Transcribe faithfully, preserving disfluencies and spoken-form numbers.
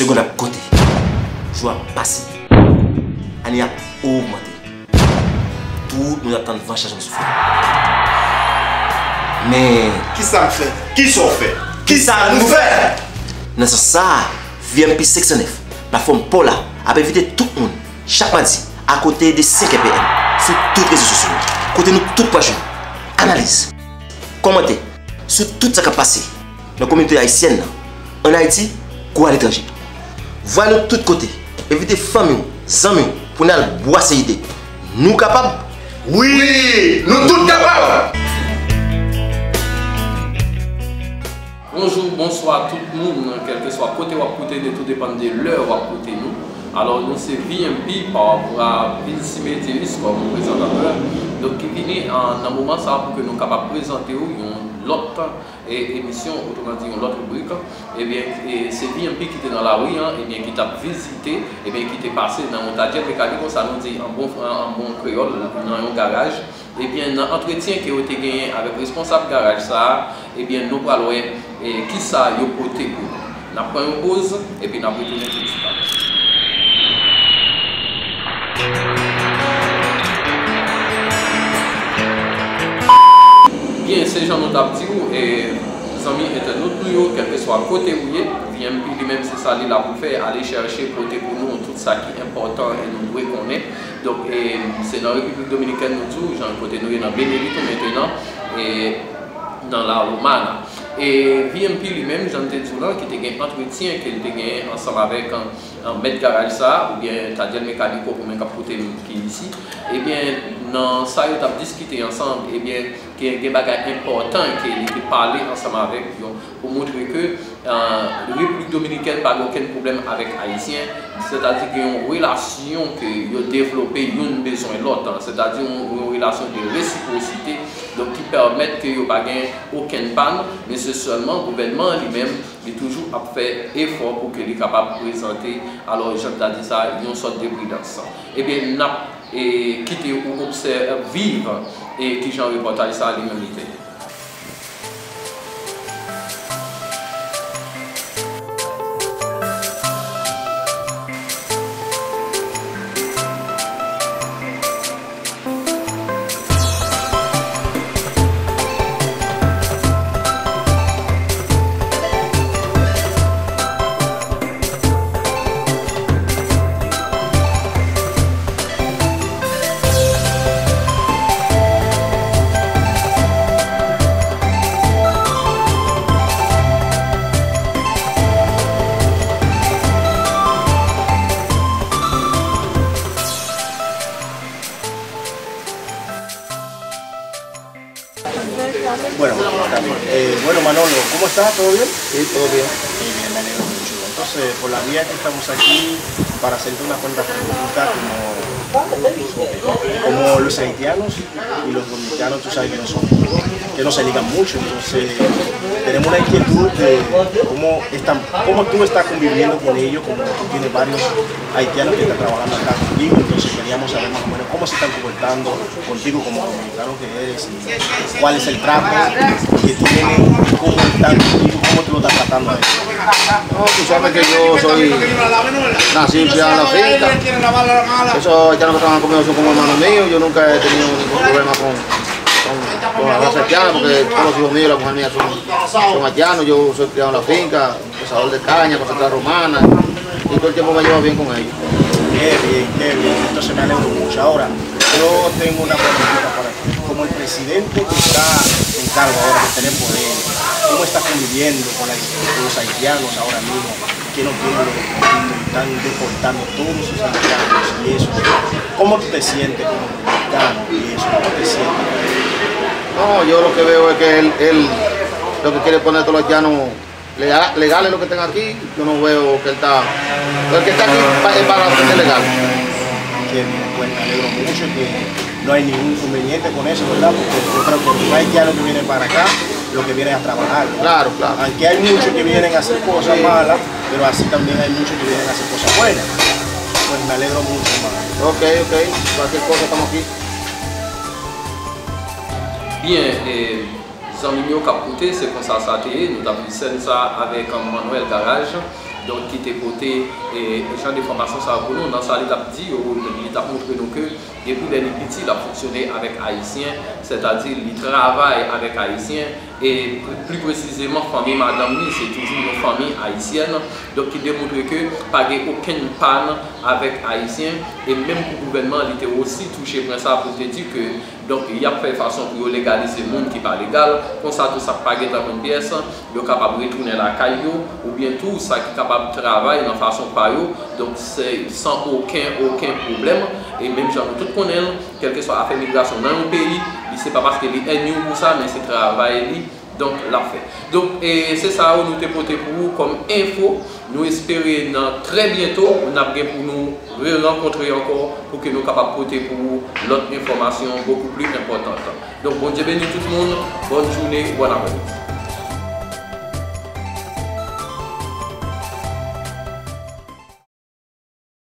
Segonn ap konte. Jou ap pase. Ane ap ogmante. Tout moun ap tann van chanjman soufle. Men kisa m fè? Kisa w fè? Kisa nou fè? Nan sans sa a, V M P senk san nèf, platfòm pa w la, ap envite tout moun chak madi, akote de senk è P M, sou tout rezo sosyo yo, kote nou tout pral jwenn analiz, kòmantè sou tout sa k ap pase nan kominote ayisyèn nan, ann Ayiti kou aletranje. Vwayè nou tout kote, envite fanmi w, zanmi w pou n al bwase ide. Nou kapab! Wi, nou tout kapab! Bonjou, bonswa tout moun, kèlkeswa kote w ap koute nou, tou depann de lè w ap koute nou. Alò, nou se V M P, pa w ap Vinci Médéus kòm prezantatè. Donk, ki vini, ah, nan moman sa a pou ke nou kapab prezante w yon lòt, e, emisyon, otreman di, yon lòt ribrik. Ebyen, e, se V M P ki te nan lari an, ebyen, ki t ap vizite, ebyen, ki te pase nan yon tadyèl mekanik, konsa nou di an bon, an, an bon kreyòl, nan yon garaj. Ebyen, nan antretyen ke yo te genyen avèk responsab garaj sa a, ebyen, nou pral wè, e, kisa yo pote pou nou. N ap pran yon poz, epi n ap retounen toutswit apre. Byen, se jan nou t ap di w, e, zanmi entènot nou yo, kèlkeswa kote ou ye, V M P li menm se sa li la pou fè, ale chèche pote pou nou tout sa ki enpòtan e nou dwe konnen. Donk, e, se nan Repiblik Dominikèn nou di w, jan kote nou ye nan Benelito mentenan, e, nan La Romana. E V M P li menm, jan n te di w lan, ki te gen antretyen ke l te genyen ansanm avèk, an, an mèt garaj sa a, oubyen Tadiel Mecánico pou moun k ap koute m ki isi, ebyen, nan sa yo t ap diskite ansanm, ebyen, gen, gen bagay enpòtan ke li te pale ansanm avèk yo pou montre ke, ah, Repiblik Dominikèn pa gen okenn pwoblèm avèk Ayisyen, sètadi gen yon relasyon ke yo devlope youn bezwen lòt, sètadi yon, yon relasyon de resipwosite, donk ki pèmèt ke yo pa gen okenn pàn, men se sèlman gouvènman an li menm, li toujou ap fè efò pou ke li kapab prezante, alò, jan n ta di sa, yon sòt de pridans. Ebyen, n ap, e, kite ou obsè-, viv, e, kijan repòtaj sa a li menm li te ye. Bueno, está bien. Eh, bueno, Manolo, ¿cómo estás? ¿Todo bien? Sí, todo bien. Qué bien, me alegro mucho. Entonces, por la vía que estamos aquí, para hacerte unas cuantas preguntitas como, como los haitianos y los dominicanos, tú sabes que no son, que no se ligan mucho, entonces tenemos una inquietud de cómo están, cómo tú estás conviviendo con ellos, como tú tienes varios haitianos que están trabajando acá contigo, entonces queríamos saber más o menos cómo se están comportando contigo como dominicano que eres y cuál es el trato que tienen, cómo están contigo, cómo tú lo estás tratando a ellos. No, tú sabes que yo soy nacido y criado en la finca. Esos haitianos que trabajan conmigo son como hermanos míos. Yo nunca he tenido ningún problema con, con, con la raza haitiana porque todos los hijos míos y la mujer mía son, son haitianos. Yo soy criado en la finca. Cazador de caña, cosechador romana, y todo el tiempo me llevo bien con ellos. Qué bien, qué bien. Entonces me alegro mucho. Ahora, yo tengo una preguntita para ti. Como el presidente que está en cargo ahora, que está en el poder, ¿cómo está conviviendo con la, con los haitianos ahora mismo, que no tienen los documentos y están deportando todos sus haitianos y eso? ¿Cómo tú te sientes como dominicano y eso? ¿Cómo te sientes? No, yo lo que veo es que él, él lo que quiere poner todos los haitianos lega-, legales los que estén aquí, yo no veo que él está, el que está aquí pa-, es para ser legal. Qué bien, pues me alegro mucho que no hay ningún inconveniente con eso, ¿verdad? Porque yo creo que los haitianos que vienen para acá, lo que vienen a trabajar, ¿no? Claro, claro. Aunque hay muchos que vienen a hacer cosas malas, pero así también hay muchos que vienen a hacer cosas buenas. Pues me alegro mucho, hermano. Ok, ok. Cualquier cosa, estamos aquí. Bien, eh, Zanmi m yo k ap koute, se konsa sa te ye, nou t ap viv sèn sa avèk Manuel Garage. Donk, ki te pote e, jan de fòmasyon sa yo pou nou. Nan sa li t ap di yo, li t ap montre nou ke depi lè li piti, l ap fonksyone avèk Ayisyen, sètadi li travay avèk Ayisyen, e pli, pli presizeman, fanmi madanm li, se toujou yon fanmi ayisyèn. Donk, ki demontre ke pa gen okenn pàn avèk Ayisyen, e menm pou gouvènman, li te osi touche pwen sa pou l te di ke, donk, y ap fè fason pou yo legalize moun ki pa legal, konsa tou sa k pa gentan konn pyès, yo kapab retounen lakay yo, oubyen tou sa ki kapab travay nan fason pa yo, donk se san okenn, okenn pwoblèm. E menm jan nou tout konnen l, kèlkeswa afè migrasyon nan yon peyi, li se pa paske li ènmi w pou sa, men se travay li, donk, l ap fè. Donk, e se sa yo nou te pote pou ou kòm enfo. Nou espere nan trè byento, n ap gen pou nou re-rankontre ankò pou ke nou kapab pote pou ou lòt enfòmasyon bokou pli enpòtan. Donk, Bondye beni tout moun, bòn jounen, bòn aprèmidi.